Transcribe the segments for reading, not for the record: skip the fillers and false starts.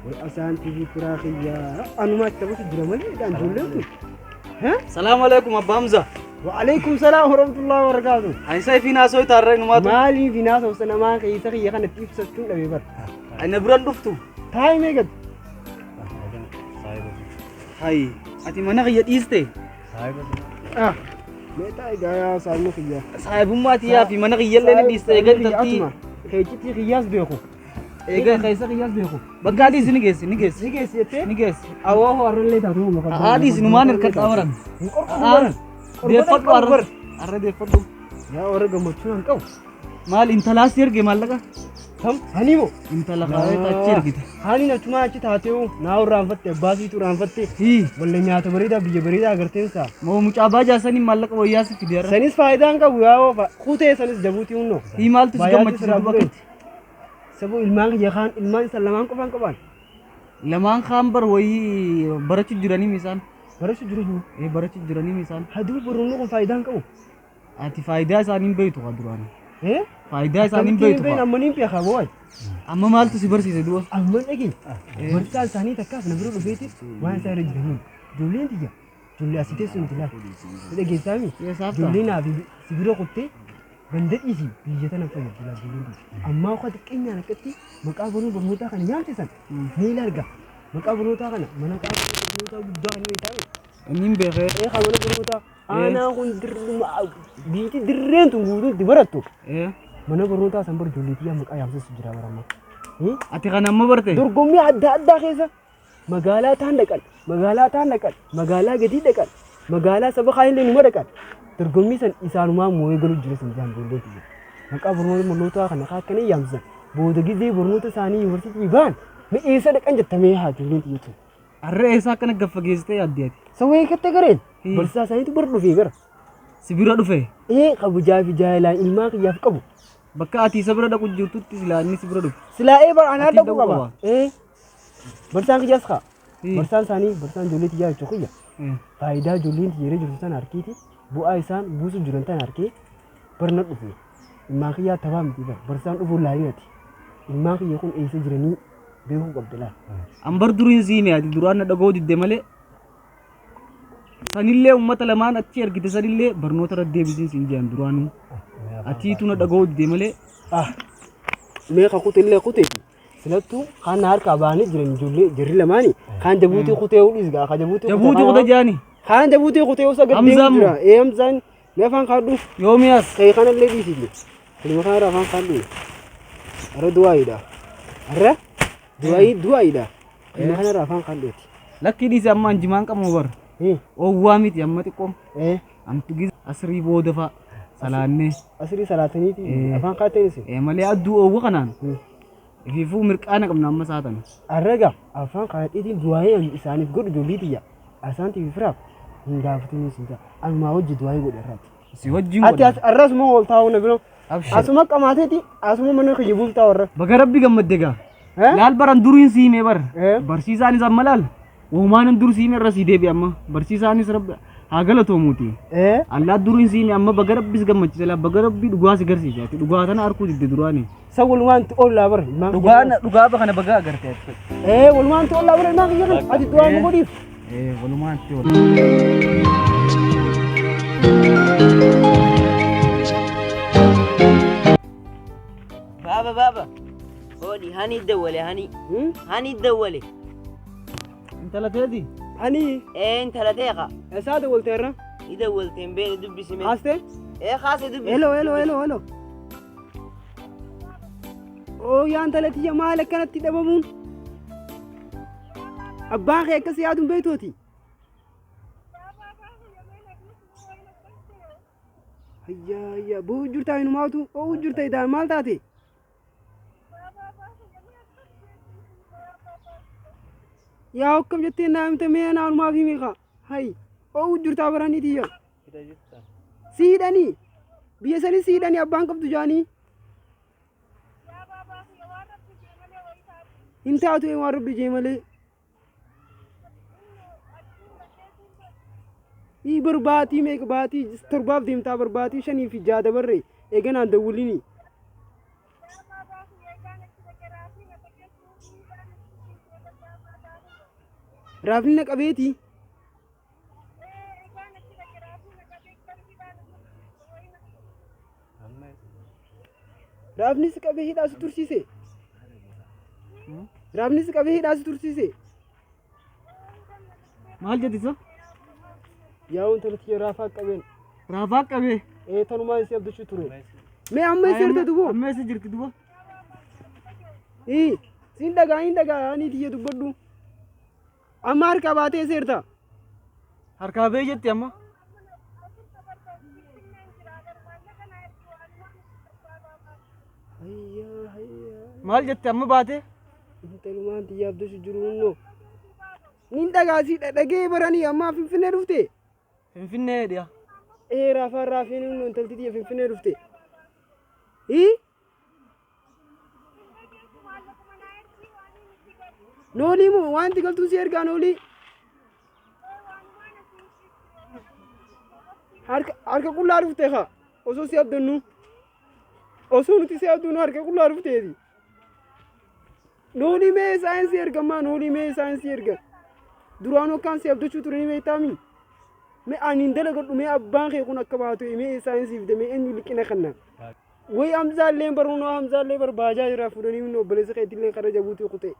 Way asaantii fi firaa kiyyaa anumaa itti taphatu jira malee dhaan ijoolleen tun. Salaamu alaikum Abbaa Hamza. Wa'alaikum salaam warahmatullahi wabarakatuh. Ani isa ifiin haasoo itaarra inumaatu. Maaliif hinaa sobsa namaa keessa kiyya kanatti ibsachuun dhabe bara. Ani biran dhuftu. Taa'ii mee gad. Hayi ati mana kiyya dhiiste. Ah. Mee taa'ii gaayaa saanni kiyya. Saahibummaa tiyyaa fi mana kiyyallee ni dhiiste eega intaltii. Atuma keechitti kiyyaas beeku. Eega keessa kiyyaas beeku. Bakka adiis ni geessi ni geessi. Ni geessi jettee? Ni geessi. Awoo har'allee taatu muka. Adiis numaan hirkadhaa baran. Hin qorqotu baran. Deeffadhu har'a. Har'a deeffadhu. Yaa warra gammachuu hin qabu. Maal intalaas si erge maallaqa? Tam hani moo? Intala kaayee achi ergite. Hani achumaa achi taatee naa irraanfatte abbaa siitu irraanfatte. Hii. Walla nyaata bareedaa biyya bareedaa agarteen saa. Moo mucaa baajaa saniin maallaqa wayyaa si fide har'a. Sanis faayidaa hin qabu yaa oofa. Kutee sanis jabuutii hunnoo. Hii maaltu si Baay'aatu gammachiise sirraa duuba bu'e. akkatti? Sabuu ilmaan kiyya kaan ilmaan isa lamaan qofaan qabaan. Lamaan kaan bar wayii barachuu jiranii misaan. Barachuu jiru jiru. Ee barachuu jiranii misaan. Haduu barumni kun faayidaa hin qabu. Ati faayidaa isaanii hin beektu kaa duraan. Eh? Faayidaa isaanii hin beektu kaa. Amma niin beekaa boo'ai. Amma maaltu si barsiise duuba? Amma dhagee. Barsiisaan isaanii takkaas na bira dhufeeti waan isaa irra jiraniin. Ijoolleen tiyya. Ijoollee asii teessu miti laal. Si dhageessaami? Eessaaf ta'a? Ijoollee naa fi si bira kuttee ganda dhiisi biyya tana fayyaddu laal ijoolleen tiyya. Ammaa uka xiqqeenyaan akkatti maqaa baruu barnootaa kana nyaamsisan ni ilaalga. Maqaa barnootaa kana mana barnootaa guddaa kan inni taa'e. Inni hin beekee. Ee kan mana barnootaa aanaa kun dirruma biitti dirreen tun guutuun itti barattu. Ee. Mana barnootaa san bar ijoollee tiyyaa maqaa yaamsisu jira baramma. Ati kan amma barte? Dorgommii adda addaa keessa magaalaa taan dhaqan, magaalaa taan dhaqan, magaalaa gadii dhaqan, magaalaa saba kaanillee numa dhaqan. Dorgommii san isaanumaa moo'ee galuu jira sun jaan ijoollee tiyya. Maqaa barnootaa kana akkana yaamsisan. Booda gizee barnoota isaanii yuunivarsiitii ba'an mi'eessa dhaqan jettamee haa ijoolleen tiyya tun. Har'a eessaa akkana gaffageessitee yaaddi ati? Sawee katta gareen Hii. barsiisaa isaaniitu bara dhufee gara. Si bira dhufe? Ee kabajaa fi jaalalaa ilmaa kiyyaaf qabu. Bakka ati isa bira dhaqu jirtutti silaa inni si bira dhufe. Silaa ee bara anaa Ati dhaquu dhaquu qaba. qaba. Ee barsiisaan kiyyaas kaa. Hii. Barsiisaan isaanii barsiisaan ijoollee tiyyaa jechuu kiyya. Ee. Faayidaa ijoolleen tiyya jirtu sana harkiiti bu'aa isaan buusu jiran tana harkee barna dhufe. Ilmaan kiyyaa taphaa miti bara barsiisaan dhufuun laalinati. Ilmaan kiyya kun eessa jiranii beekuu qabda laal. An bar duriin siime ati duraan na dhaga'uu didde malee. Sanillee uummata lamaan achi ergite sanillee barnoota irra deebisiin siin jedhan duraanuu. Atiitu na dhaga'uu didde malee. Ah meeqa kutillee kuteeti. Filattuu kaan na harkaa ba'anii jiran ijoollee jarri lamaanii kaan jabuutii kutee udhis gaa kaan jabuutii Jabuutii kuta jaani. Kaan jabuutii kutee usa gad Hamzaan deemu jira. Ee Hamzaan mee afaan kaadhu. Yoomi as. Kee kanallee dhiisille. Kanuma kanarra afaan kaadhu. Arra du'aayiidha. Arra du'aayii du'aayiidha. Kanuma kanarra afaan kaadhuuti. Lakkii dhiise amma anjimaan qabu bar. Oowwaa miti amma xiqqoo. Amtu giz asrii booda fa'a salaannee. Asrii salaataniiti afaan kaatteen isin. Malee adduu oowwa kanaan. Ifiifuu mirqaana qabna amma saatan. Arraga afaan kaadhiitiin du'aayii isaaniif godhu ijoollee tiyya. Asaantii fi firaaf hin gaafatanii isin ta'a. Anumaa wajji du'aayii godhe irraati. Si wajjin Ati as arrasuma ol taa'uu na bira. Abshir. Asuma qamaateeti asuma mana kiyya bultaa warra. Baga rabbi gammadde gaa. Laal baran duriin siimee bar. Barsiisaanis amma laal. Uumaan dur siime irra sii deebi amma. Barsiisaanis rabbi haa galatoomuuti. Allaa duriin siime amma baga rabbis gammachiise laa baga rabbi dhugaa si garsiise ati dhugaa tana arkuu didde duraani. Sa walumaan itti oollaa bara. Ilmaan kiyya Dhugaa dhugaa kana baga agarte ati. Ee walumaan itti oollaa bara ilmaan kiyya kana. Ati du'aa nu godhiif. Ee walumaan itti oollaa. Baba baba. Hodi hani dawwale hani. Hani dawwale. Intala teeti? Hani. Ee intala teeqa. Eessaa dawwalteerra? Ni dawwalteen beeni dubbisime. Haastee? Ee kaase dubbisi. Hello hello hello hello. Oo yaa intala tiyya maal akkanatti dhabamuun? Abbaan kee akkas yaaduun beektooti. Hayyaa hayyaa boo'u jirtaa inumaatu oo'u jirta idaa maal taate? Yaa akkam jettee naa himte mee naanumaaf himi kaa hayi oo'u jirtaa baranii tiyya. Si hidhanii biyya sanii si hidhanii abbaan qabdu jaanii. Hin taatu waan rabbi jee malee. Ii bar baatii meeqa baatii torbaaf deemtaa bar baatii shanii fi ja'a dabarre eeganaan dawwalini. Raafni na qabeeti. Raafni si qabee hidhaa si tursiise. Raafni si qabee hidhaa si tursiise. Maal jetti isa? Yaa wanta tiyya raafaa qabeen. Raafaa qabee. Ee tanumaan si abdachuu ture. Mee amma eessa jirta duboo? Amma eessa jirti duba? Ii siin dhagaa hin dhagaa ani tiyya dubbadhu. Amma harkaa baatee eessa jirta? Harkaa ba'ee jetti amma. Hayyaa hayyaa. Maal jette amma baatee? Intalumaan tiyya abdachuu jiru hunnoo. Nin dhagaa si dhagee baranii amma Finfinnee dhufte. Finfinnee dhiya. Ee raafaan raafeen hunnoo intalti tiyya Finfinnee dhufte. Ii noolii moo wanti galtuun si ergaa noolii. Harka harka qullaa dhufte kaa osoo si abdannu osoo nuti si abdannu harka qullaa dhufteeti. Noolii mee saayinsii ergamaa noolii mee saayinsii erga. Duraan akkaan si abdachuu ture ni beektaami. Mee ani hin dalagadhu mee abbaan kee kun akka baatu mee saayinsii fide mee eenyu liqina kanna. Way Hamzaallee baruunoo Hamzaallee barbaachaa jira fuudhanii humna obboleessa keetillee kara jabuutii kutee.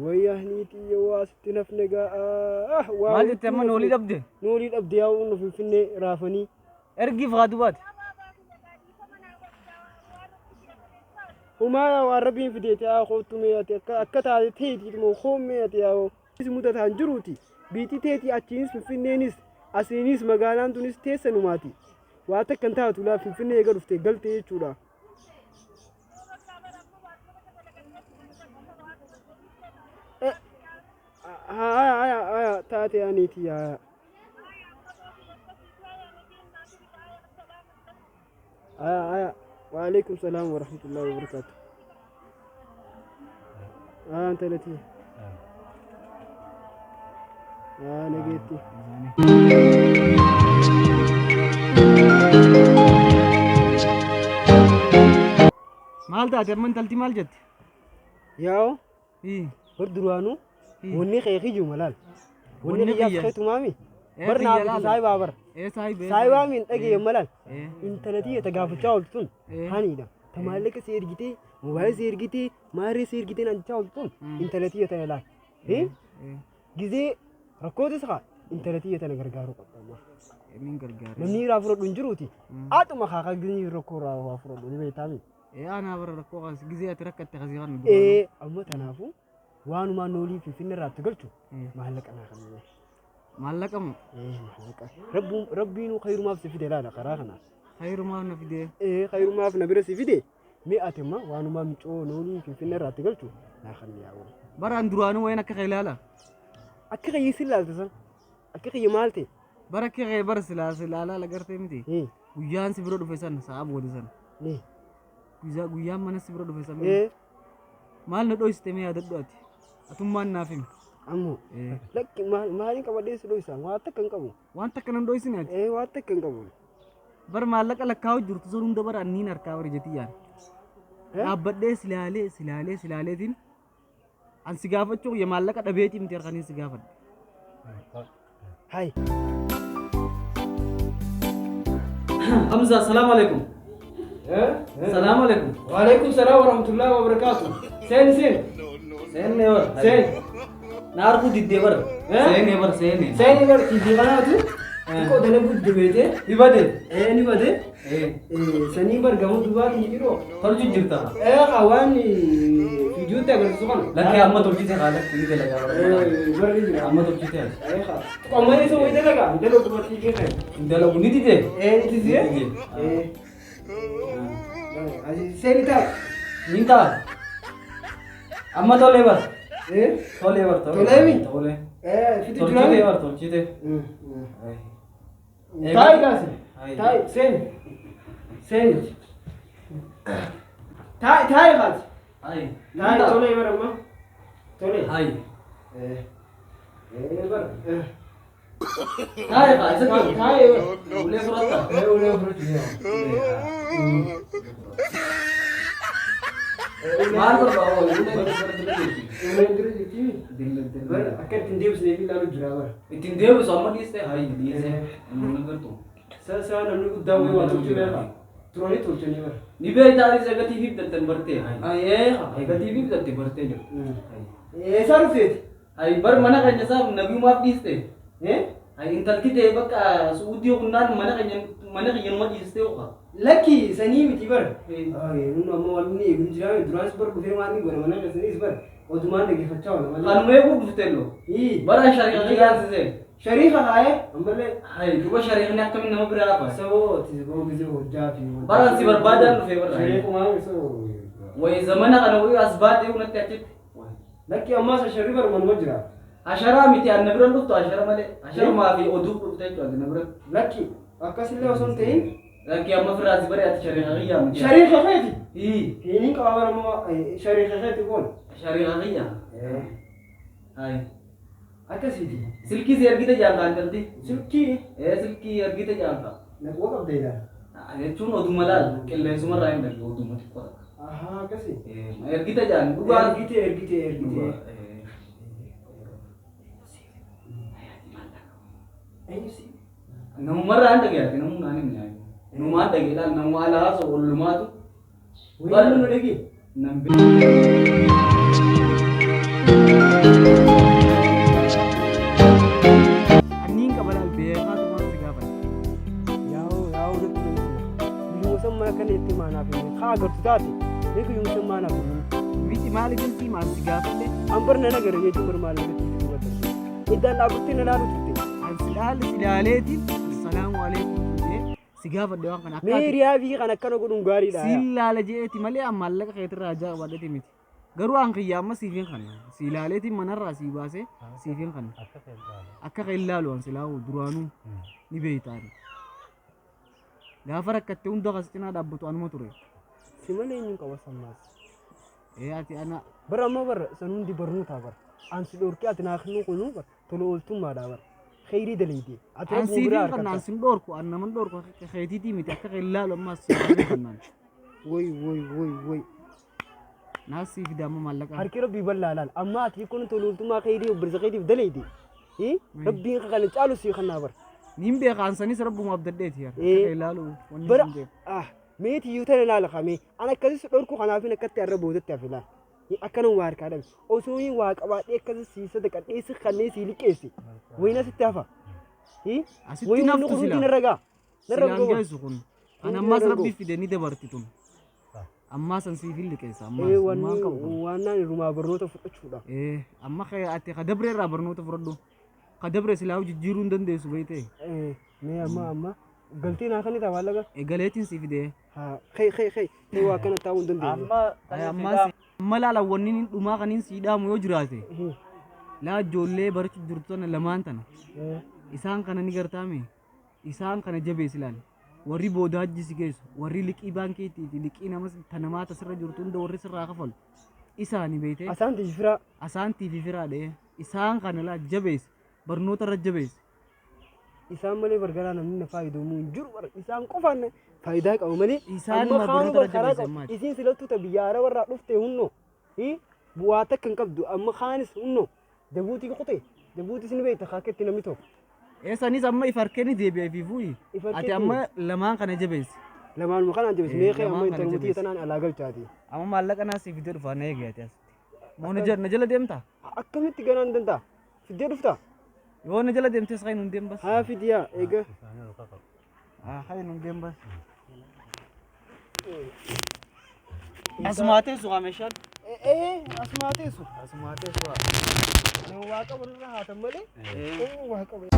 Wayyaa niitii waa sitti nafne gaa. Maal jette amma noolii dhabde? Noolii dhabde yaa humna Finfinnee raafanii. Ergiif haa dubaate. Humaa yaa waan rabbiin fideeti yaa koottu mee ati akka akka taate teeti moo koommee ati yaa si mudataan jiruuti. Biitii teeti achiinis Finfinneenis asiinis magaalaan tunis teessanumaati. Waa takka hin taatu laa Finfinnee eega dhufte galte jechuudha. Haya haya haya taate aniiti yaa. Haya haya. Waalaikum salaam wa rahmatullahi wa barakatuh. Haa intalati. Haa nageetti. Maal taate amma intalti maal jette? Yaa'oo Ii. bar duraanuu wanni kee kiyyuma laal. Wanni Wanni kiyyaas kiyya. keetumaami. Ee, Bar kiyya naaf laala. saayibaa bar. Ee saayibee. Saayibaa miin dhagee malaan. Ee. Intala tiyya ta gaafachaa ooltu tun Ee. haniidha. Ta maallaqa si ergitee, moobaayila si ergitee, maarree si ergitee naan jechaa ooltu tun intala tiyya tana laal. Ee. Gizee rakkootis haa intala tiyya tana gargaaruu qabda amma. Inni gargaara. Namni irraa fudhadhu hin jiruuti. Haadhuma haa gizee rakkoo irraa waa fudhadhu ni beektaami. Ee anaa bara rakkoo kas gizee ati rakkatte kasii kan Ee amma tanaafuu waanumaa noolii Finfinnee irraa itti galchu maallaqa naa kenname. Maallaqa moo? Ee maallaqa. Rabbiinuu khayrumaaf si fide laala karaa kana. Khayrumaaf na fide. Ee khayrumaaf na bira si fide. Mee ati amma waanumaa micoo noolii Finfinnee irraa itti galchu naa kenni yaa oolu. Bara an duraanuu wayin akka kee ilaala. Akka kiyya si ilaalta san. Akka kiyya maal ta'e? Bara akka kee bara silaa silaalaa lagartee miti. Ee Guyyaan si bira dhufe san sa'a booda san. ee Guyyaan mana si bira dhufe san. ee Maal na dhoysite mee yaadadhu ati? Atummaan naaf himi. Ammoo lakki maaliin qabadhee si dhoysa waan takka hin qabu. Waan takka nan dhoysine ati. Ee waan takka hin qabu. Bar maallaqa lakkaa'u jirtu sun hunda bara anniin harkaa bara jetii yaada. Dhaabbadhee silaalee silaalee silaaleetiin an si gaafachuu kiyya maallaqa dhabeetii miti harkaniin si gaafadhe. Hai. Hamza, salaam alaikum. Salaam alaikum. Waalaikum salaam warahmatullahi wabarakatuh. Seen seen. Seenne bar. Seen. Na arguu diddee bar. Seenne bar seenne. Seen bar tiivii kanaatu xiqqoo dalaguu dibeete. Ni bade. Ee ni bade. Sanii bar gamoo dubaatti ni jiru. Tolchu jirta. Ee waan viidiyootti agarsiisu kana. Lakkee amma tolchite haa lakkee ni dalagaa bar. Barri jira. Amma tolchite haa. Ee haa. Xiqqoo isa wayii dalagaa. Dalagu bar tiivii kana. Dalagu ni dide. Ee ni dide. Ee. Seeni ta'a. Ni ta'a. Amma tolee bar. Ee. Tolee bar. Tolee mi? Tolee. Ee fitu Tolchite jira. bar tolchite. Taa'i kaasi. Hai. Taa'i seeni. Seeni. Taa'i taa'i kaasi. Hai. Taa'i tolee bar amma. Tolee. Hai. Ee. Ee bar. Taa'i kaa isa ta'u. Taa'i bar. Ulee fudhatta. Ee ulee fudhachuu. Maal barbaadu? Uleen Uleen dura jirti. Bara akka ittiin deebisnee fi ilaalu jira bara. Ittiin deebisu amma dhiiste hayi dhiise. Namni gartuu. Saa namni guddaa wayii waa tolchuu beekaa. Turanii tolchanii bara. Ni beektaa isa gatii fi bitattan bartee. Ayee gatii fi bitatte bartee jirtu. Eessaa dhufteeti? Hayi bar mana keenya isaaf nabiyumaaf dhiiste. Hayi intalti ta'e bakka suudii kunnaan mana keenya mana keenya numa dhiiste yookaan. Lakki sanii miti bara. Nun ammoo waan inni eegu jira duraanis bara dhufee waan inni godhe mana keessanis bara odumaan dhaggeeffachaa oola malee. Kanuma eeguu dhufte loo. Bara shari'a qiyyaasise. Shariifa kaayee ammallee. Hayi duba shari'ni akkamiin nama biraa hafa. Saboo ati gisee hojjaa fi. Bara si barbaadaan dhufee bara. Shariifumaan isoo. Wayi zamana kana wayi as baatee unatti achitti. Lakki ammaas asharri bara manuma jira. Asharaa miti anna bira dhuftu ashara malee. Asharumaa fi oduu dhufte jechuudha anna bira. Lakki akkasillee osoo hin ta'in. Lakki amma firraa si bare ati shari'a qiyyaa miti. Shariifa keeti. Hii. Hiniin qaba bara ammoo shariifa keeti kun. Shari'a qiyyaa. Hayi. Akkasiiti. Silkii si ergite jaankaa intalti. Silkii. Ee silkii ergite jaankaa. Naquu qabda ilaala. Jechuun oduma laal qilleensumarraa hin darbu oduma xiqqoo takka. Ahaa akkasi. Ergite jaan dhugaa. Ergite ergite ergite. Eenyu si? Namumarraa hin dhagayaate namuu naan hin nyaanne. Numaan dhagee laal namuma alaa haasa'u ollumaatu. Wayii nu dhagi. Nan beeku. Anniin qaba laal beekaa tumaan si gaafata. Yaa'u yaa'u natti namni. Guyyuma san mana kana itti maanaaf hin haa agartu taate. Mee guyyuma san maanaaf hin Miti maaliifin si maal si gaafadhe? An bar na nagara jechuun bar maal nagatti itti dubbatan. Iddaan dhaabbattee na laalu turte. An si laal si laaleetiin assalaamu alaikum jedhee si gaafadhe waan kana Mee akka hiriyaa fi kan akkana godhuun gaariidha. siin laala je'eeti malee an maallaqa keetirraa ajaa qabadheeti miti. Garuu an kiyya amma siif hin kanna. Si ilaaleetiin manarraa si baasee siif hin kanna. Akka kan ilaalu an silaawu duraanuu ni beektaani. Gaafa rakkatte hunda kas cinaa dhaabbatu anuma ture. Si malee eenyuun qaba sammaas. Ee ati ana Bara amma bara san hundi barnootaa bara. An si dhorkee ati naa kennuu kunuu bara tola ooltummaadha bara. Kheyrii dalaydee. Ati an rabbuma siif biraa hin kanna an harkatta. sin dhorku an naman dhorku akka keetiitii miti akka kan ilaalu ammas siif hin kannaan. Woy woy woy woy. Naas siif fida amma maallaqa. Harki rabbii bal'aa laal. Amma ati kun tola ooltummaa kheyrii obbolisa keetiif dalayde. Rabbiin kana caalu sii kannaa bara. Niin beeka an sanis rabbuma abdadheeti yaa. Akka Ee. kan ilaalu wanni Bara hin beeku. ah meetii iyyuu tana laala kamee an akkasis dhorku kanaafin akkatti har'a boodatti hafe laal. Akkanan waa harkaa dhabe. Osoo hin waa qabaadhee akkasis sii sadaqadhee si kannee sii liqeesse. Wayina sitti hafa. Asitti Wayi wanni naftu kun hundi silaa. narra gaa. Narra Silaan goma. geessu kun. Kan Hundi ammaas narra rabbi goma. fide ni dabarti tun. Ammaa san siif hin liqeessa Ee ammaas. Ammaan wanni qabu kun. waan naan irrumaa barnoota fudhachuudha. Ee amma ati ka dabre irraa barnoota fudhadhu. Ka dabre silaa jijjiiruu hin dandeessu beeytee. Ee mee amma amma galtee naa kan itti maallaqa. Eegaleetiin si fide. Haa kee kee kee kee waa akkana taa'uu hin dandeenye. Amma Ammaa amma laala wanni inni dhumaa kaniin sii dhaamu yoo jiraate. Laa ijoollee barachuu jirtu tana lamaan tana. Isaan kana ni gartaame. Isaan kana jabeessi laal. Warri booda hajji si geessu, warri liqii baankiitii fi liqii nama ta namaa tasirra jirtu hunda warri sirraa kafalu. Isaani beeytee. Asaan tiifiraa. Asaantii fi firaa dhee. Isaan kana laa jabeessi. Barnoota irra jabeessi. Isaan malee bargaraa namni na fayyadamu hin jiru bara isaan qofaan faayidaa qabu malee. Isaan Amma ma kaanuu barnoota irra karaa jabeessi qabu. ammaati. Isiin silattuu ta biyya araba irraa dhufte hunnoo. Bu'aa takka hin qabdu amma kaanis hunnoo. Jabuutii kutee jabuutii sin beekta kaakkeetti namni tokko. Eessanis amma if harkee ni deebi'a fi fuuyi. If harkee Ati amma lamaan kana jabeessi. Lamaanuma kanaan jabeessi Ee, meeqee amma lamaan kana intaluma jabeessi. tanaan alaa galchaati. Amma maallaqa naa siif fidee dhufaa na eegi ati asitti. Moo na jala deemtaa? Akkamitti ganaan danda'a? Fiddee dhuftaa? Yoo na jala deemtes kan hin deembas. Haa fidiyaa eega. Haa kan hin deembas. Asumaa teessu haa meeshaan. Ee asumaa teessu. Asumaa teessu haa. Nama waa qaban irra haatan malee. Waa qaban.